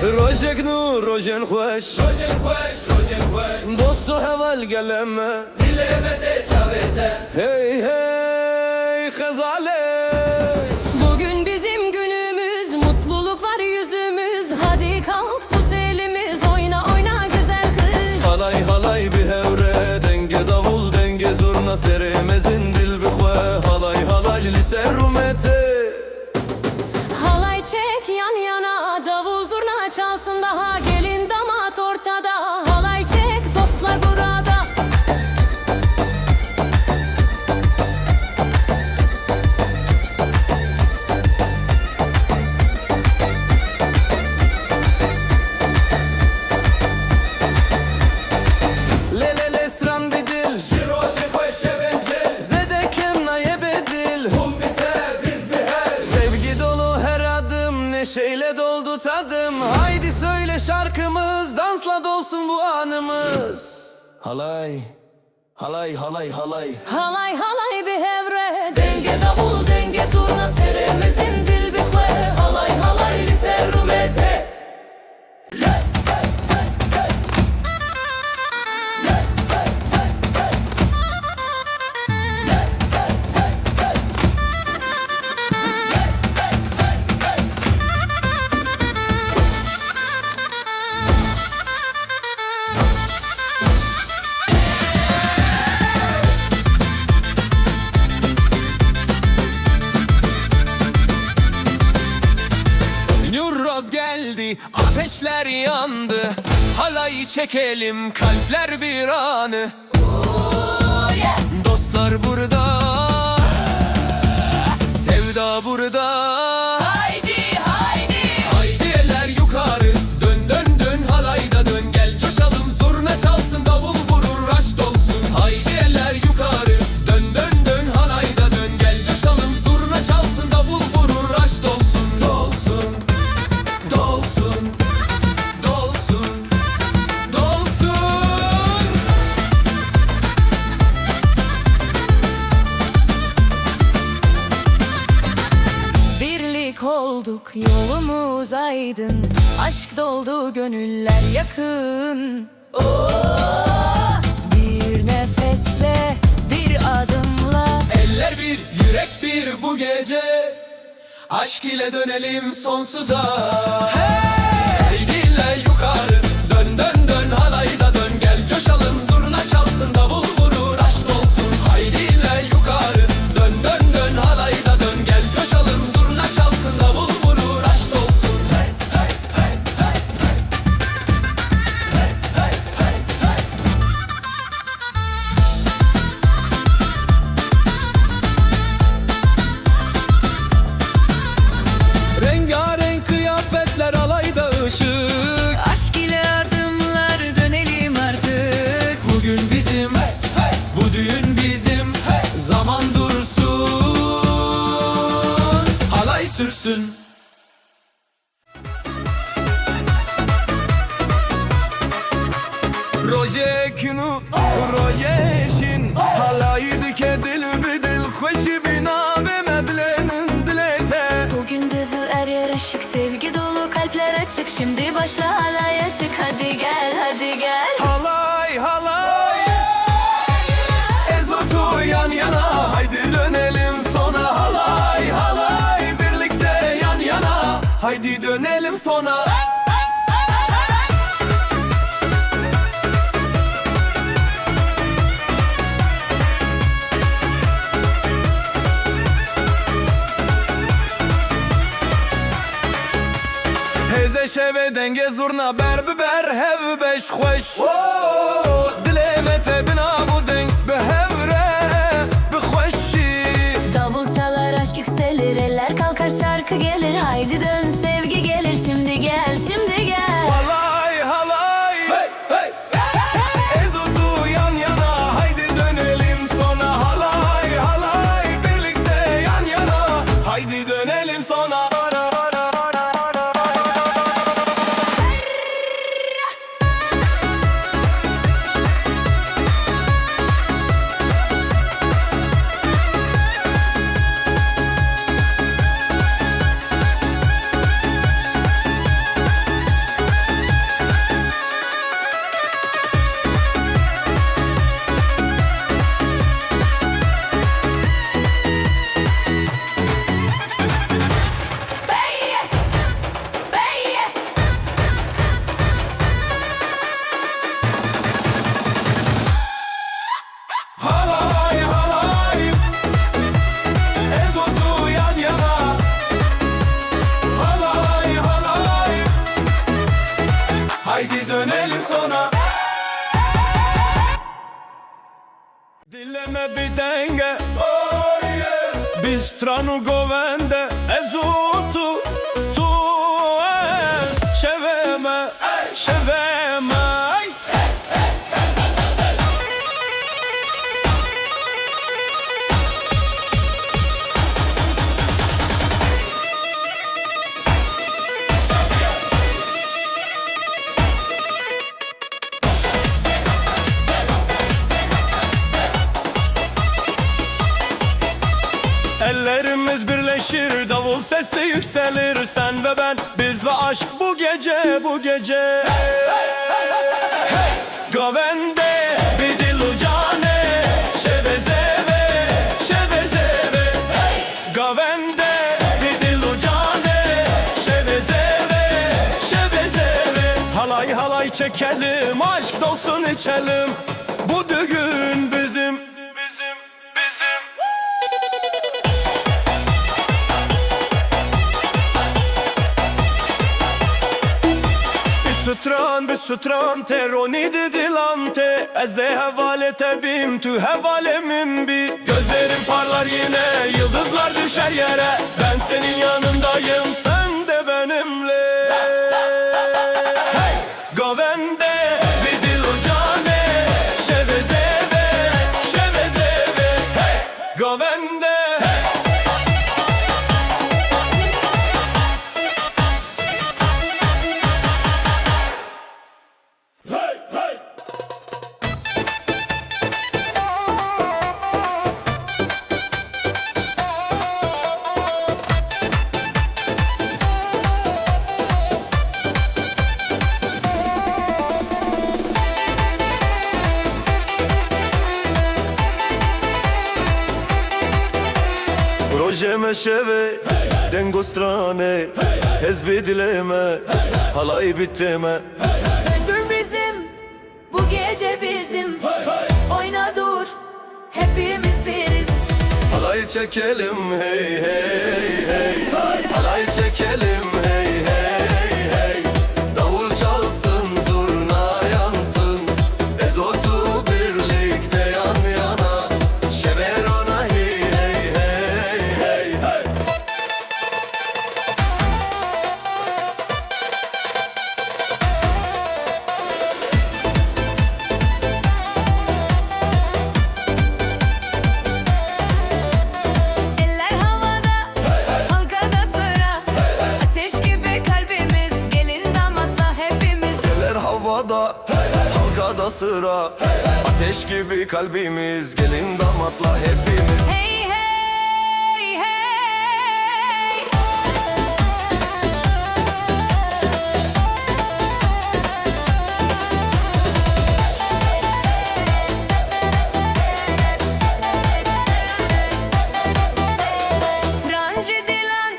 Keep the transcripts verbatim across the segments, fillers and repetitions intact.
Rojek nû, rojên xweş. Rojên xweş, rojên xweş. Dost û heval gelê me. Dilê me tê çavê te. Hey, hey, xezalê. Bugün bizim günümüz, mutluluk var yüzümüz. Hadi kalk, tut elimiz, oyna, oyna güzel kız. Halay, halay bi hevre, dengê davul, dengê zurna, serê mezin dil bi xwe. Halay, halay li ser rûmê tê. Halay çek yan yana, davul zurna çalsın daha, gelin damat ortada. Halay çek, dostlar burada. Lê, lê, lê, stran bi dil. Ji rojê xwe şevên cil. Zêde kem nayê bê dil. Hûn bi te, biz bi hev. Sevgi dolu her adım, neşeyle doldu tadım. Haydi söyle şarkımız, dansla dolsun bu anımız. Halay, halay, halay, halay. Halay, halay bi hevre. Denge davul, denge zurna, serê mezin dil bi xwe. Halay, halay li ser rûmê tê. Nur roz geldi, ateşler yandı. Halay çekelim, kalpler bir anı. Dostlar burada, sevda burada. Haydi, haydi. Haydi eller yukarı, dön, dön, dön, halayda dön. Gel coşalım, zurna çalsın, davul vurur, aşk olsun. Haydi eller yukarı, dön, dön, dön, halayda dön. Gel coşalım, zurna çalsın, davul vurur, aşk olsun. Dolsun, dolsun, dolsun, dolsun. Birlik olduk, yolumuz aydın. Aşk doldu, gönüller yakın. Oh! Bir nefesle, bir adımla. Eller bir, yürek bir bu gece. Aşk ile dönelim sonsuza. Hey! Haydi ile yukarı, dön, dön, dön, halayda dön. Gel coşalım, zurna çalsın, davul vurur, aşk olsun. Haydi ile yukarı, dön, dön, dön, halayda dön. Gel coşalım, zurna çalsın, davul vurur, aşk olsun. Hey, hey, hey, hey, hey. Hey, hey, hey, hey. Rengarenk kıyafetler, alayda ışık. Aşk ile adımlar, dönelim artık. Bugün bizim, bu düğün bizim. Zaman dursun, halay sürsün. Rojek nû, rojê şîn, halayî dike dil bi dil, xweşî bi navê me bilênin dilê te. Bugün davul her yer aşık, sevgi dolu kalpler açık. Şimdi başla halay açık, hadi gel, hadi gel. Halay, halay. Ez û tu yan yana, haydi dönelim sona. Halay, halay, birlikte yan yana, haydi dönelim sona. Hêzê şevê dengê zurna ber bi ber hev beş xweş. Oh, dilê me te bi nav û deng bi hev re bi xweşî. Davul çalar, aşk yükselir, eller kalkar, şarkı gelir. Haydi dön, sevgi gelir. Şimdi gel, şimdi gel. Halay, halay. Hey, hey. Ez û tu yan yana, haydi dönelim sona. Halay, halay, birlikte yan yana, haydi dönelim sona. Bi denge, bi stran û govende, ez û tu, tu û ez, şevê me, şevê me. Ellerimiz birleşir, davul sesi yükselir. Sen ve ben, biz ve aşk bu gece, bu gece. Govende, bi dil û canê, şevê zêve, şevê zêve. Govende, bi dil û canê, şevê zêve, şevê zêve. Halay halay çekelim, aşk dolsun içelim. Bu düğün bizim, bizim, bizim. Bi stran, bi stran te, ronî di dilan te. Ez ê hevalê te bîm, tu hevalê min bî. Gözlerim parlar yine, yıldızlar düşer yere. Ben senin yanındayım, sen de benimle. Hey! Govende, bi dil û canê, şevê zêve, şevê zêve. Hey! Govende, hey! Rojê me şevê, deng û stranê, hez bi dilê me, halay bi tê me. Ödül bizim, bu gece bizim. Oyna dur, hepimiz biriz. Halay çekelim hey hey hey. Halay çekelim hey hey hey. Davul çalsın, zurna yansın. Ez û tu birlikte yan yana. Şevê rona hey hey hey hey. Eller havada, halkada sıra. Ateş gibi kalbimiz, gelin damatla hepimiz. Eller havada, halkada sıra. Ateş gibi kalbimiz, gelin damatla hepimiz. Hey hey hey. Strancî dilan,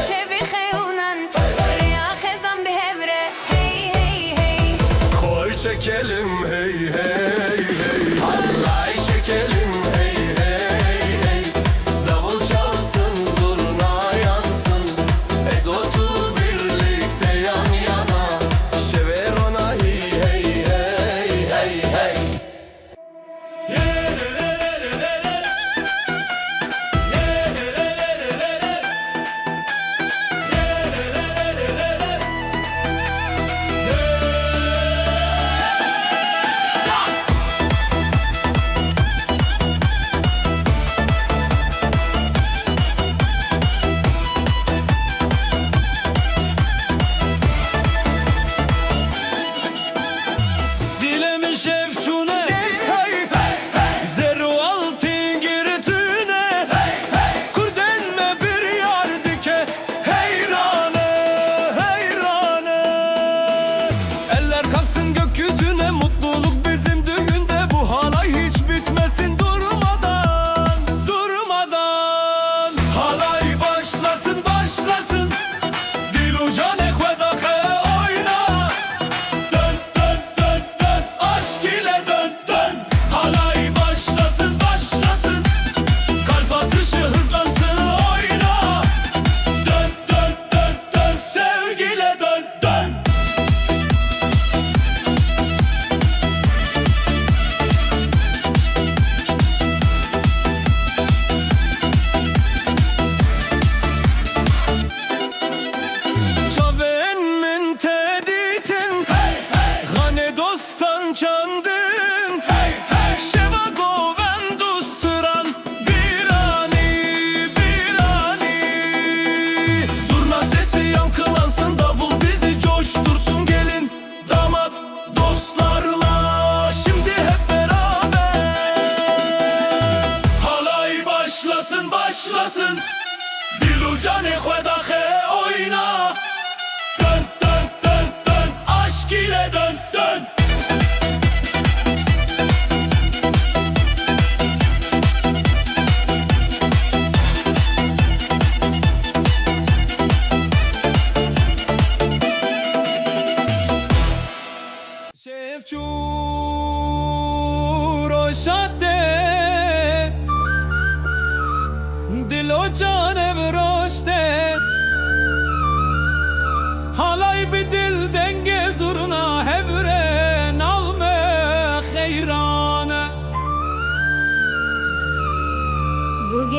şevî xeyûnan, riya xezan bi hev re, hey hey hey. Xor çekelim hey hey hey. Halay çekelim hey hey hey.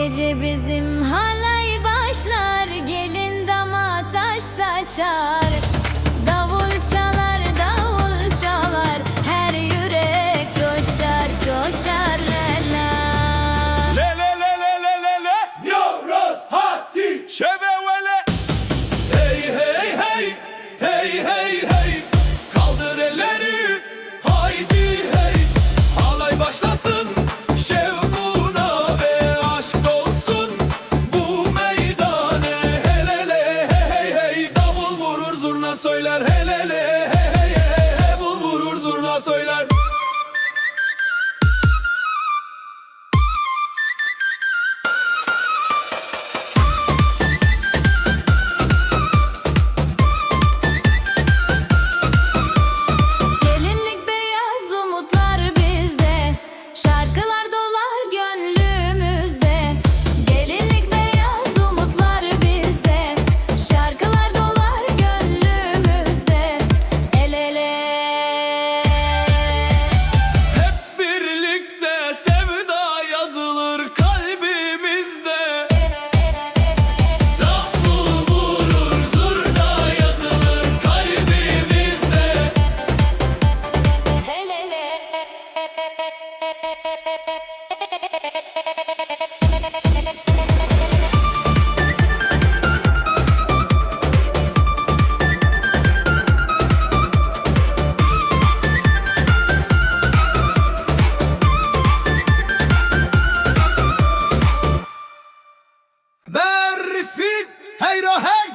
Gece bizim halay başlar, gelin dama taş saçar. Davul çalar, davul çalar, her yürek coşar, coşar, la la. Le le le le le le le. Yoros hati. Şeve wele. Hey hey hey. Hey hey hey, kaldır elleri, haydi hey. Halay başlasın, şevkuna ve aşk dolsun bu meydanı. Hele hele, hey hey hey, davul vurur, zurna söyler. Hele hele, hey hey hey, davul vurur, zurna söyler. Gelinlik beyaz, umutlar bizde. Şarkılar dolar gönlümüzde. Gelinlik beyaz, umutlar bizde. Şarkılar dolar gönlümüzde. El ele. Hep birlikte sevda yazılır kalbimizde. Davul vurur, zurna yazılır kalbimizde. El ele. Berfin, heyro hey!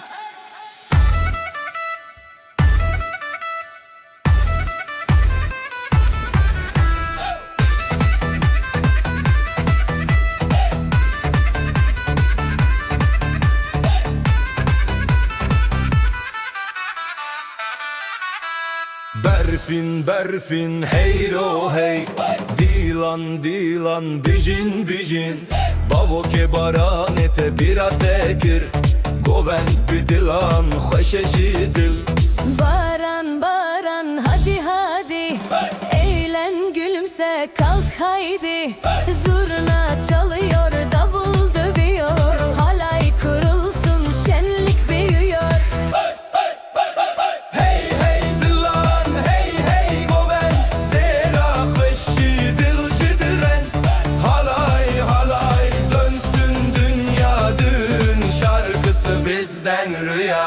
Berfin, berfin, heyro hey. Dilan, dilan, bijin, bijin. Bavo ke baranê te bîra te kir. Govend bi dilan xweş e ji dil. Baran, baran, hadi, hadi. Eğlen, gülümse, kalk haydi. Zurna çalıyor, davul dövüyor. Halay kurulsun, şenlik büyüyor. Hey hey dilan, hey hey govend, zêra xweşî dil ji dirend. Halay halay dönsün dünya, düğün şarkısı bizden rüya.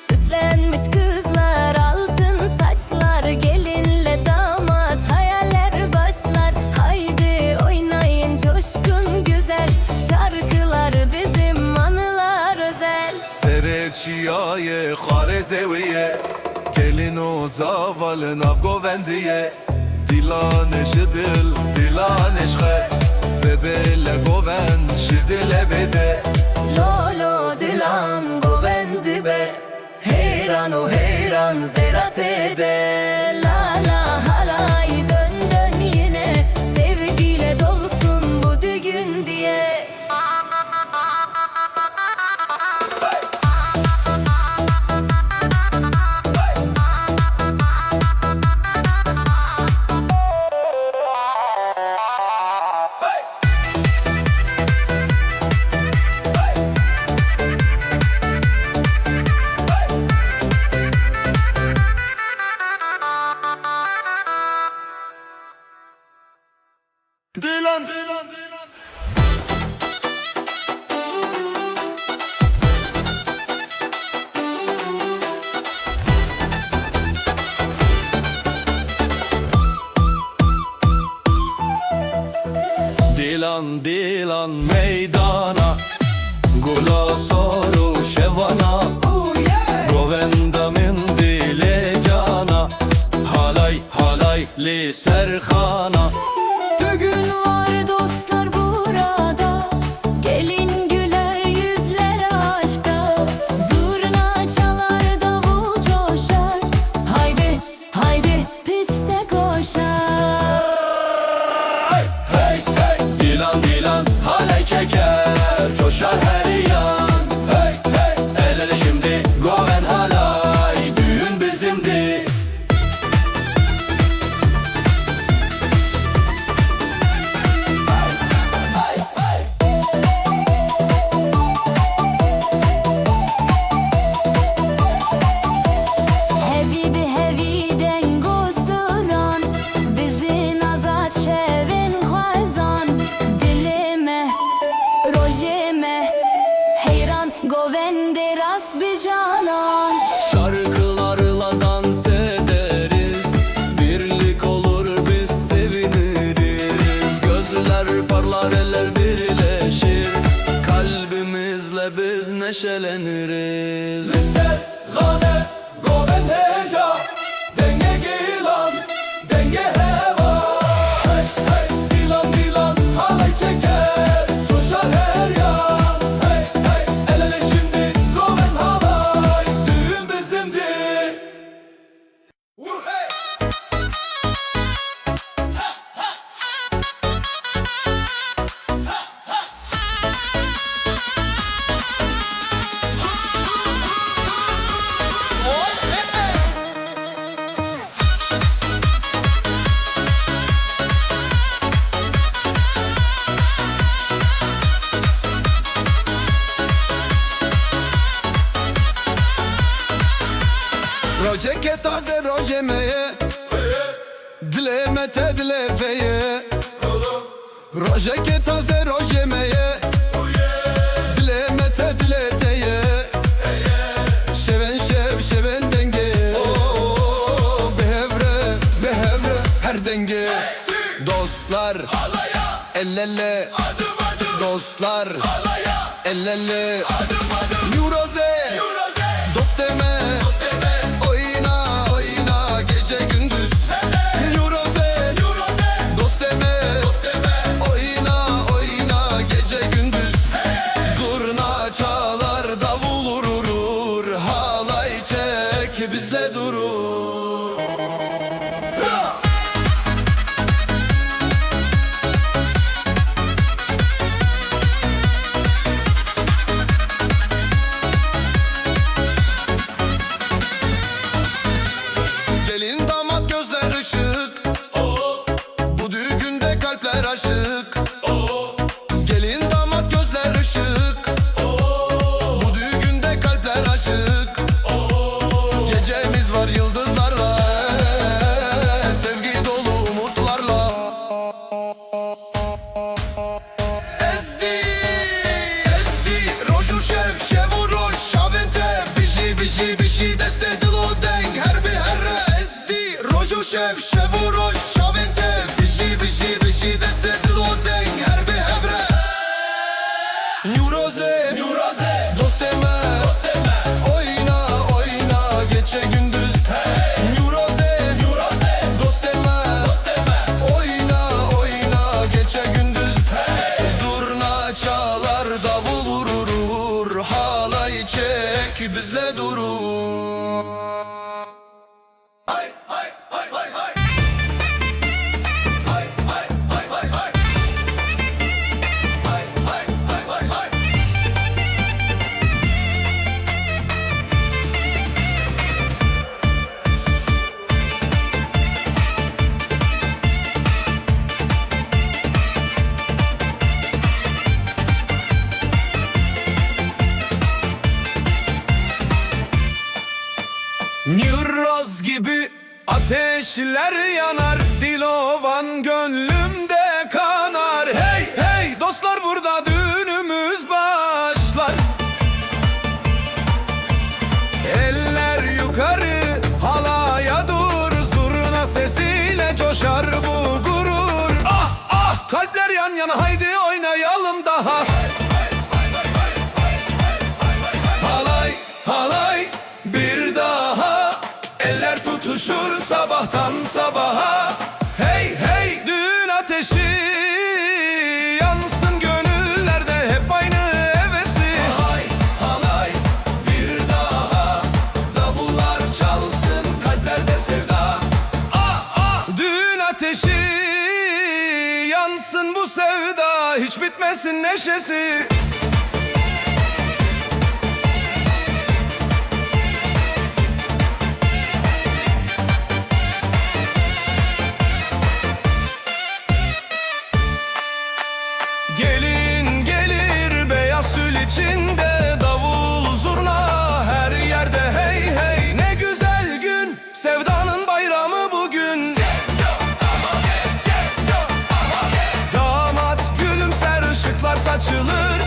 Süslenmiş kızlar, altın saçlar, gelinle damat, hayaller başlar. Haydi oynayın, coşkun güzel, şarkılar bizim, anılar özel. Serê çiyayê xarê zêwiyê, gelin û zava li nav govendiyê. Dilanê ji dil, dilanê ji xwe, vê bêle govend ji dilê bêde. Lolo dilan govend dibe, heyran û heyran zêra tê de. La la halay dön dön yine, sevgiyle dolsun bu düğün diye. Dilan. Dilan, dilan meydana, gula sor û şevana. Govenda min dilê cana, halay halay li ser xana. Düğün var dostlar burada, gelin güler yüzler aşkta. Zurna çalar, davul coşar, haydi haydi piste koşar. Hey hey, dilan dilan halay çeker, coşar her yan. Vî deng û suran, bizin azad şevên xwezan. Dilê me, rojê me, heyran govendê rast bi canan. Şarkılarla dans ederiz, birlik olur biz seviniriz. Gözler parlar, eller birleşir, kalbimizle biz neşeleniriz. Li ser xane govend hêja, dengê gilan, dengê hewa. Hey, hey, dilan, dilan, halay çeker, coşar her yan. Hey, hey, el ele şimdi, govend halay, düğün bizimdir. Rojeke taze rojê me ye. Dilê me te dilê vê ye. Rojeke taze rojê me ye. Dilê me te dilê te ye. Şevên şev, şevên dengê. Bi hev re, bi hev re her dengê. Dostlar, el ele. Dostlar, el ele. Newroze, dostê me. Oyna, oyna gece gündüz. Newroze, dostê me. Oyna, oyna gece gündüz. Zurna çalar, davul vurur, halay çek bizle durur. Gelin damat gözler ışık. Bu düğünde kalpler aşık. Gelin damat gözler ışık. Bu düğünde kalpler aşık. Gecemiz var yıldızlarla, sevgi dolu umutlarla. Esti, esti, roj û şev, şev û roj, şavên te, bijî, bijî, bijî, destê dil û deng, her bi her re. Esti, roj û şev, şev û roj, şavên te, bijî, bijî, bijî, destê dil û deng, her bi hev re. Newroze, dostê me, oyna, oyna gece gündüz. Newroze, dostê me, oyna, oyna gece gündüz. Zurna çalar, davul vurur, halay çek bizle durur. Newroz gibi ateşler yanar, Dilovan gönlümde kanar. Hey, hey, dostlar, burada düğünümüz başlar. Eller yukarı, halaya dur, zurna sesiyle coşar bu gurur. Ah, ah, kalpler yan yana, haydi oynayalım daha. Halay, halay, bir daha. Eller tutuşur sabahtan sabaha. Hey, hey, düğün ateşi yansın gönüllerde, hep aynı hevesi. Halay, halay, bir daha. Davullar çalsın, kalplerde sevda. Ah, ah, düğün ateşi yansın, bu sevda hiç bitmesin neşesi. Gelin gelir beyaz tül içinde, davul zurna her yerde, hey hey, ne güzel gün. Sevda Açılır,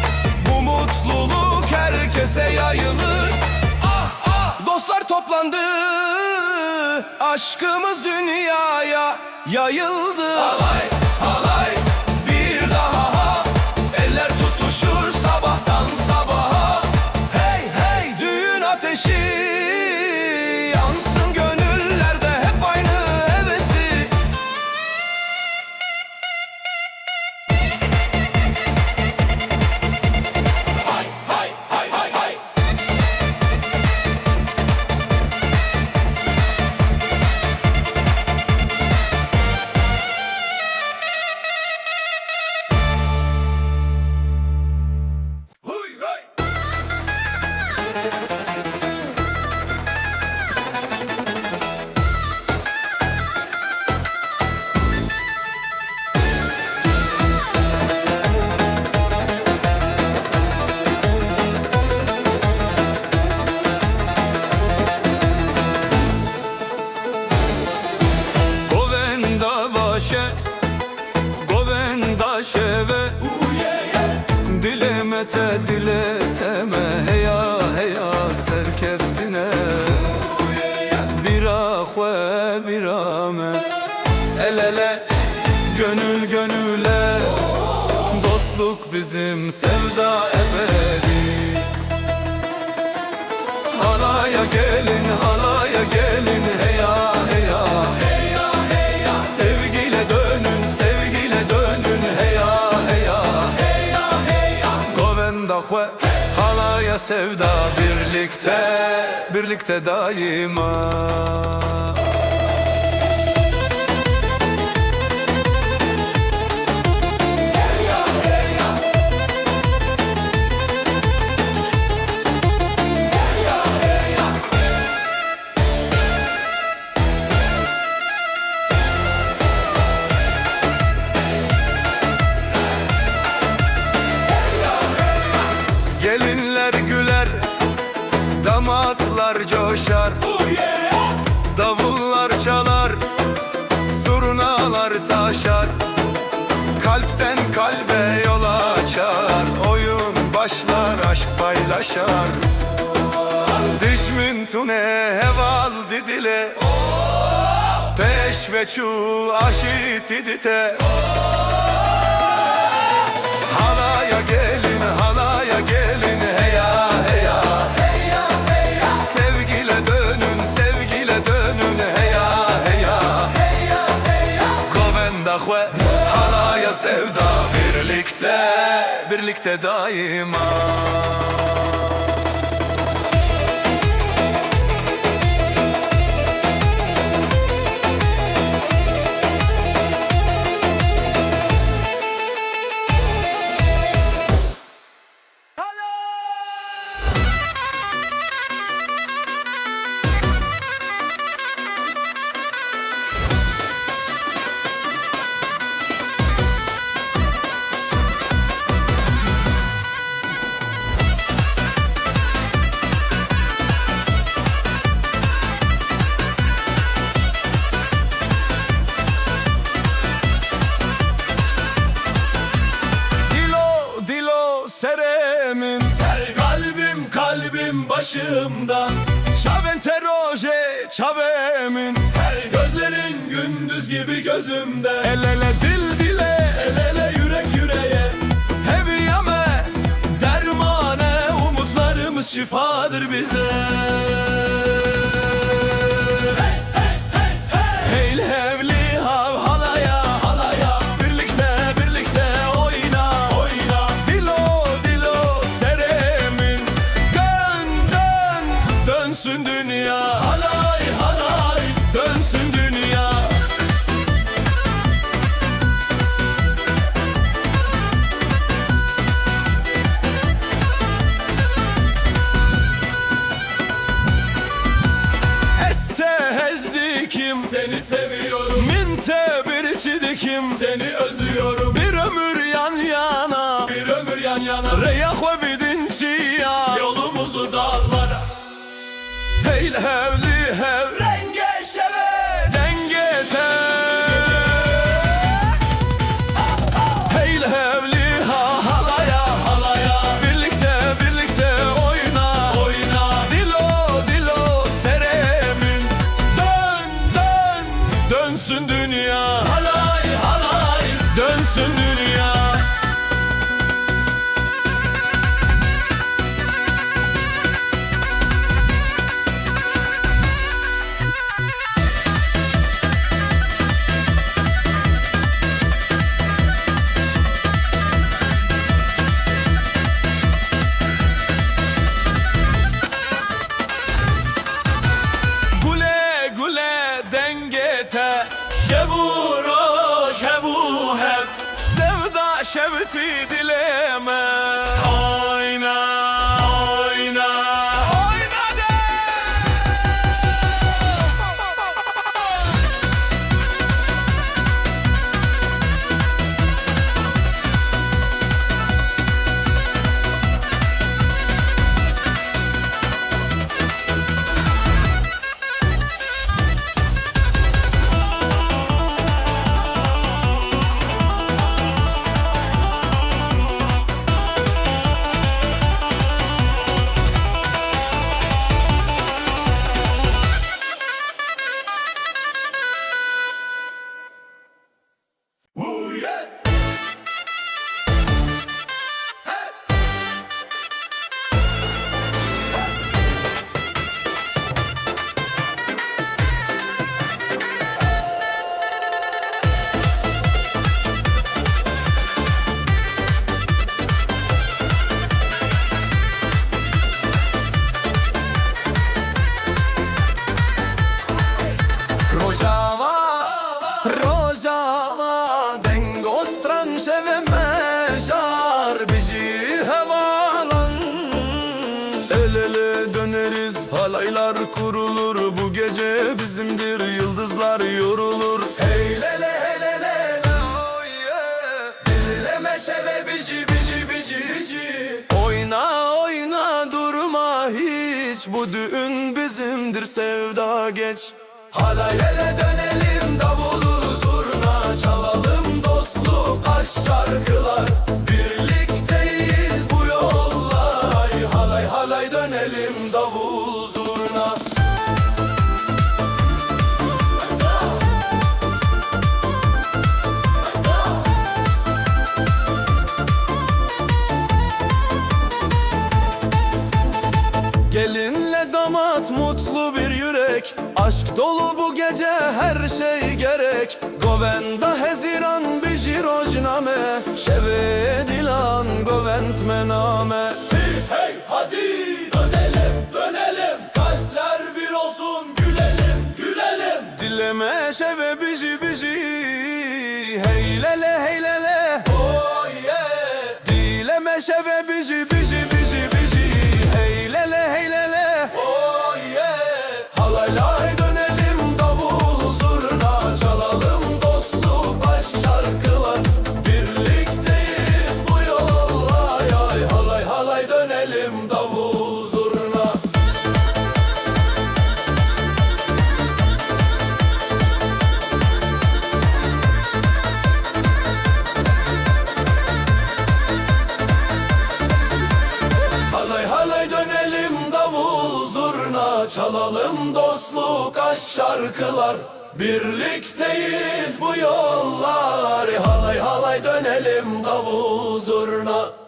bu mutluluk herkese yayılır. Ah, ah, dostlar toplandı, aşkımız dünyaya yayıldı. Halay, halay, bir daha. Eller tutuşur sabahtan sabaha. Hey, hey, düğün ateşi yansın gönüllerde, hep aynı hevesi. Govenda vaşe, govenda şeve. Dilê me te, dilê te me, heya, heya, serkeftine. Bira xwe, bira me. El ele, gönül gönüle, dostluk bizim, sevda ebedi. Halaya gelin, halaya gelin, heya, heya, heya, heya. Sevgile dönün, sevgile dönün, heya, heya, heya, heya. Govenda xwe, halaya sevda, birlikte, birlikte daima. Gelinler güler, damatlar coşar. Davullar çalar, zurnalar taşar. Kalpten kalbe yol açar, oyun başlar, aşk paylaşar. Dijmin tune heval didile, peş ve çû aşî tî dite. Halaya gelin, halaya gelin, heya, heya. Sevgile dönün, sevgile dönün, heya, heya. Govenda xwe, halaya sevda, birlikte, birlikte daima. Dilo, dilo, serê min. Hey kalbim, kalbim başımda. Çavên te rojê çavê min. Hey gözlerin gündüz gibi gözümde. El ele, dil dile. El ele, yürek yüreğe. Heviya me dermane, umutlarımız şifadır bize. Hey, hey, hey, hey. Hey li hevlî hav halaya, halaya. Birlikte, birlikte oyna, oyna. Dilo, dilo, serê min. Dön, dön, dönsün dünya. Halay, halay, dönsün dünya. Ez te hez dikim. Seni seviyorum. Min te birçî dikim. Seni özlüyorum. Bir ömür yan yana. Bir ömür yan yana. Rêya xwe bidin çiya. Yolumuzu dağlara. Hey li hevlî hev. Rengê şevê. Dengê te. Hey li hevlî ha halaya. Dönsün dünya, halay halay, dönsün dünya. Gule gule dengê te, şev û roj, hev û hev. Sevda şewitî dilê me. Oyna, oyna, oyna de. Rojava, Rojava, deng û stran şevê me jar, bijî hevalan. El ele döneriz, halaylar kurulur, bu gece bizimdir, yıldızlar yorulur. Hey lele, hey lele, la, oh yeah. Dilleme şevê bijî, bijî, bijî, bijî. Oyna, oyna, durma hiç, bu düğün bizimdir, sevda geç. Halay ele dönelim, davulu zurna çalalım, dostluk, aşk, şarkılar. Birlikteyiz bu yollar. Halay halay dönelim, davul zurna. Gelinle damat, mutlu bir yürek. Aşk dolu bu gece, her şey gerek. Govenda Hezîran, bijî rojname. Şevê dilan govend me name. Hey hey, hadi dönelim, dönelim. Kalpler bir olsun, gülelim, gülelim. Dileme şevê bijî, bijî. Hey lele, hey lele. Oh yeah. Dileme şevê bijî, bijî, bijî, bijî. Hey lele, hey lele. Oh yeah. Halay lay dönelim, davul zurna çalalım, dostluk, aşk, şarkılar. Birlikteyiz bu yollar. Ay, halay halay dönelim, davul zurna. Halay halay dönelim, davul zurna çalalım, dostluk, aşk, şarkılar. Birlikteyiz bu yollar. Halay halay dönelim, davul zurna.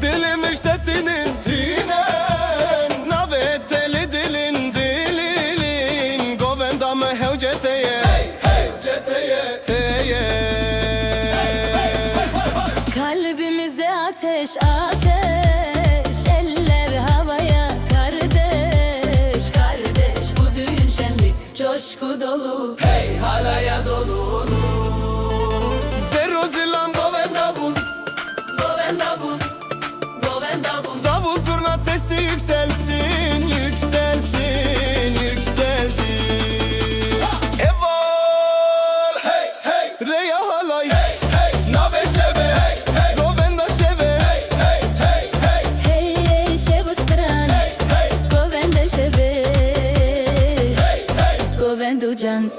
Dilê Rêya halay, hey, hey, navê şevê, hey, hey, govenda şevê, hey, hey, hey, hey, hey, şev û stran, hey, hey, govenda şevê, hey, hey, govend û can.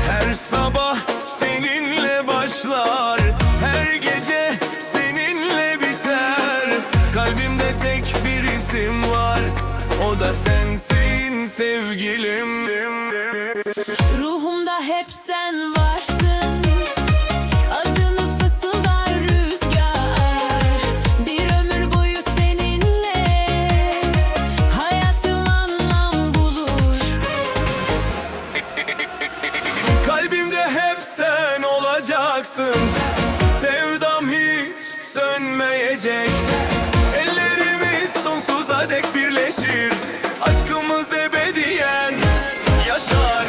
Her sabah seninle başlar, her gece seninle biter. Kalbimde tek bir isim var, o da sensin sevgilim. Ruhumda hep sen varsın, adını fısıldar rüzgar. Bir ömür boyu seninle hayatım anlam bulur. Kalbimde hep sen olacaksın, sevdam hiç sönmeyecek. Ellerimiz sonsuza dek birleşir, aşkımız ebediyen yaşar.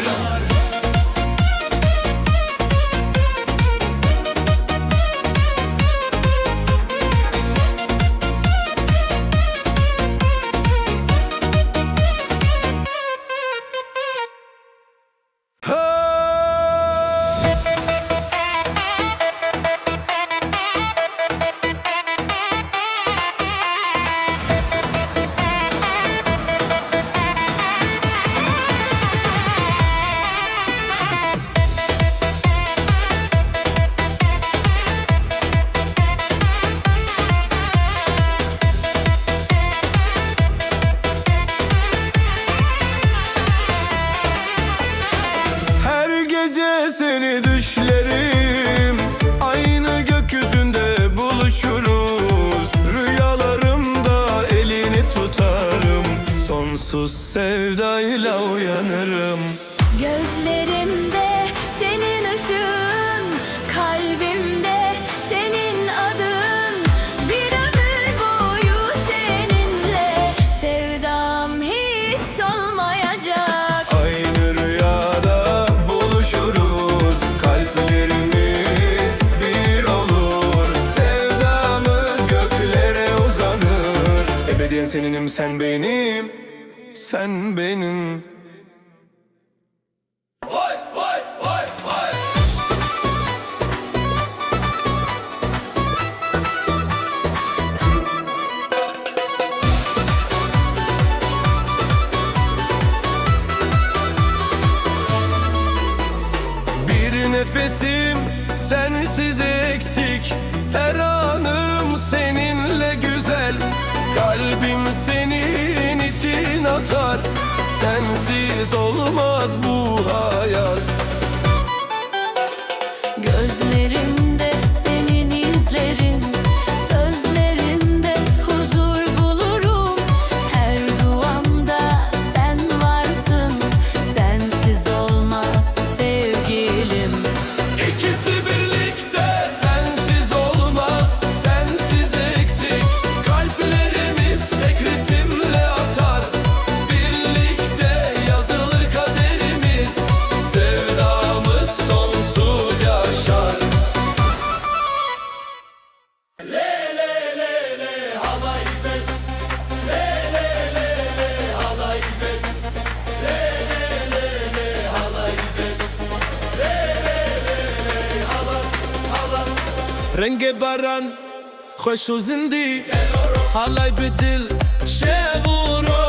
Her gece seni düşlerim, aynı gökyüzünde buluşuruz. Rüyalarımda elini tutarım, sonsuz sevdayla uyanırım. Gözlerimde senin ışığın, kalbimde senin adın. Bir ömür boyu seninle, sevdam hiç solmayacak. Aynı rüyada buluşuruz, kalplerimiz bir olur. Sevdamız göklere uzanır, ebediyen seninim sen benim, sen benim. Bir nefesim sensiz eksik, her anım seninle güzel. Kalbim senin için atar, sensiz olmaz bu hayat. Gözlerimde senin izlerin, sözlerinde huzur bulurum. Her duamda sen varsın, sensiz olmaz sevgilim. İkisi birlikte sensiz olmaz, sensiz eksik. Kalplerimiz tek ritimle atar. Birlikte yazılır kaderimiz, sevdamız sonsuz yaşar. Rengê baran xweş û zindî, halay bi dil şev û roj.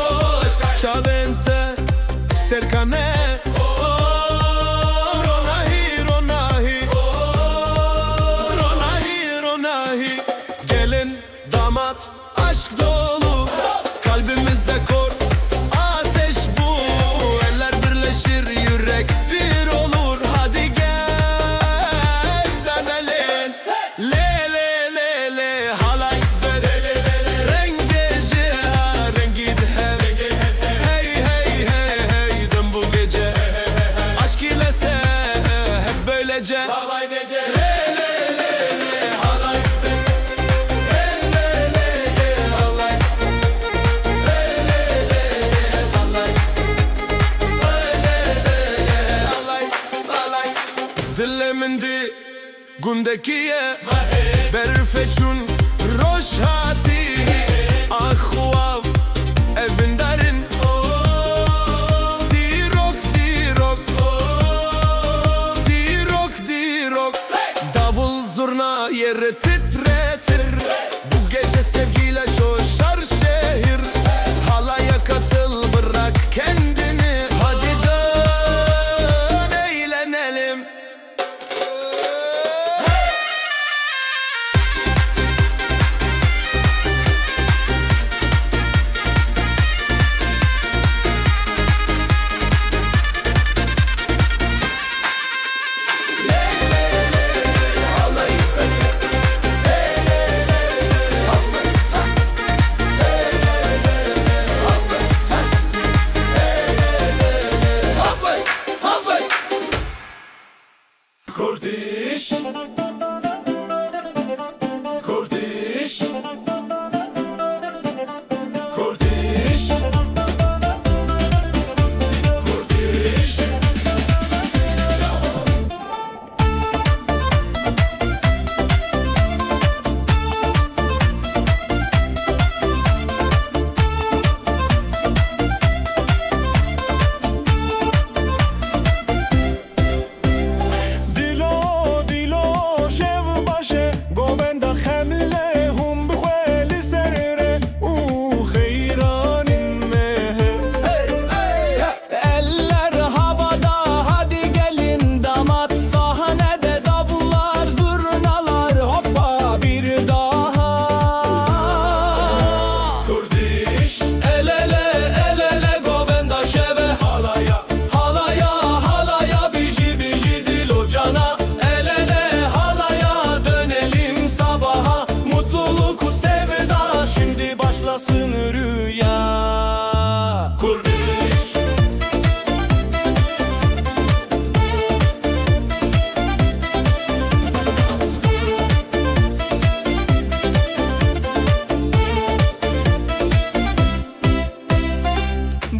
Dekiye berfe çûn roj hatî, ax û av evindar in. Dîrok, dîrok, dîrok, dîrok. Davul zurna yeri titretir. Bu gece sevgiyle coşar şehir. Halaya katıl, bırak kendini. Hadi dön, eğlenelim. Kurdiş. Kurdiş. Kurdiş. Kurdiş. Dilo, dilo, şev baş e, govenda xemle hûn bixwe li ser re û xeyranîn me. Eller havada, hadi gelin damat, sahnede davullar, zurnalar, hoppa bir daha. Kurdiş. El ele, el ele, govenda şeve, halaya. Halaya, halaya, bijî, bijî, dilo cana. El ele, halaya, dönelim sabaha. Mutluluk, sevda, şimdi başlasın rüya. Kurdiş.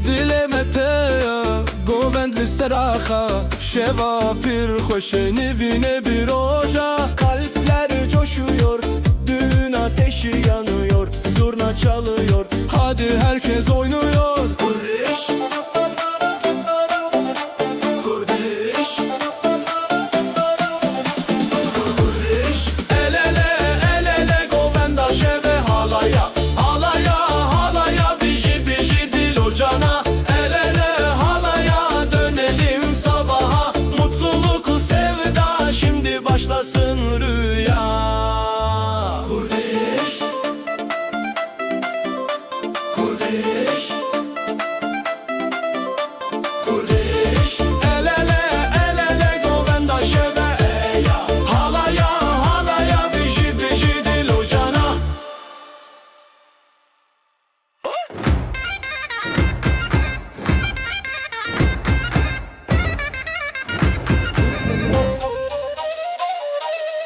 Dilê me te ye, govend li ser axa. Şeva pir xweş e, nivîne bi roja. Kalpler coşuyor, düğün ateşi yanıyor. Zurna çalıyor, hadi herkes oynuyor. Kurdiş. Kurdiş. Kurdiş. El ele, el ele, govenda şeve, halaya. Halaya, halaya, bijî, bijî, dilo cana. El ele, halaya, dönelim sabaha. Mutluluk, sevda, şimdi başlasın rüya. Kurdiş. Kurdiş. Kurdiş. El ele, el ele, govenda şeve, eya. Halaya, halaya, bijî, bijî, dilo cana.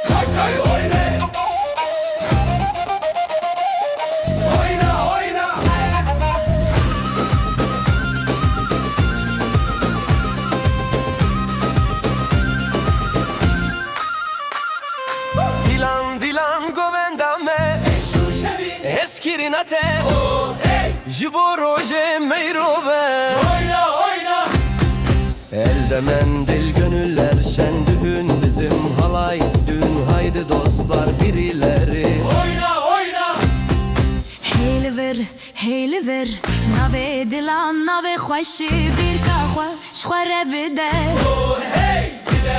Kay kay oyna. Oyna, oyna. Dilan, dilan, govenda me. Hez kirina te. Ji bo rojê meyro be. Oyna, oyna. Elde mendil, gönüller şen, düğün bizim, halay düğün, haydi dostlar bir ileri. Oyna, oyna. Hey li vir, hey li vir, navê dilan, navê xweşî, bîrka xwe ji xwe re bide. Oh, hey, bide.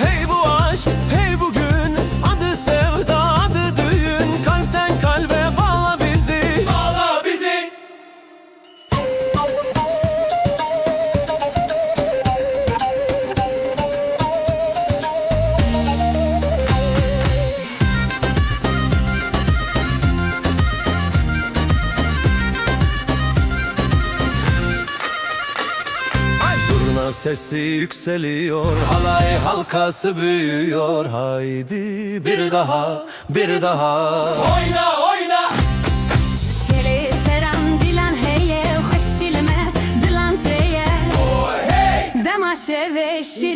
Hey bu aşk, hey bugün, adı sevda, adı düğün, kalpten kalbe bağla bizi. Bağla bizi. Ay zurna sesi yükseliyor, halay halkası büyüyor. Haydi bir daha, bir daha. Oyna, oyna. Selê seran dilan heye, xweşî li me dilan te ye. Oh, hey. Dema şevê şî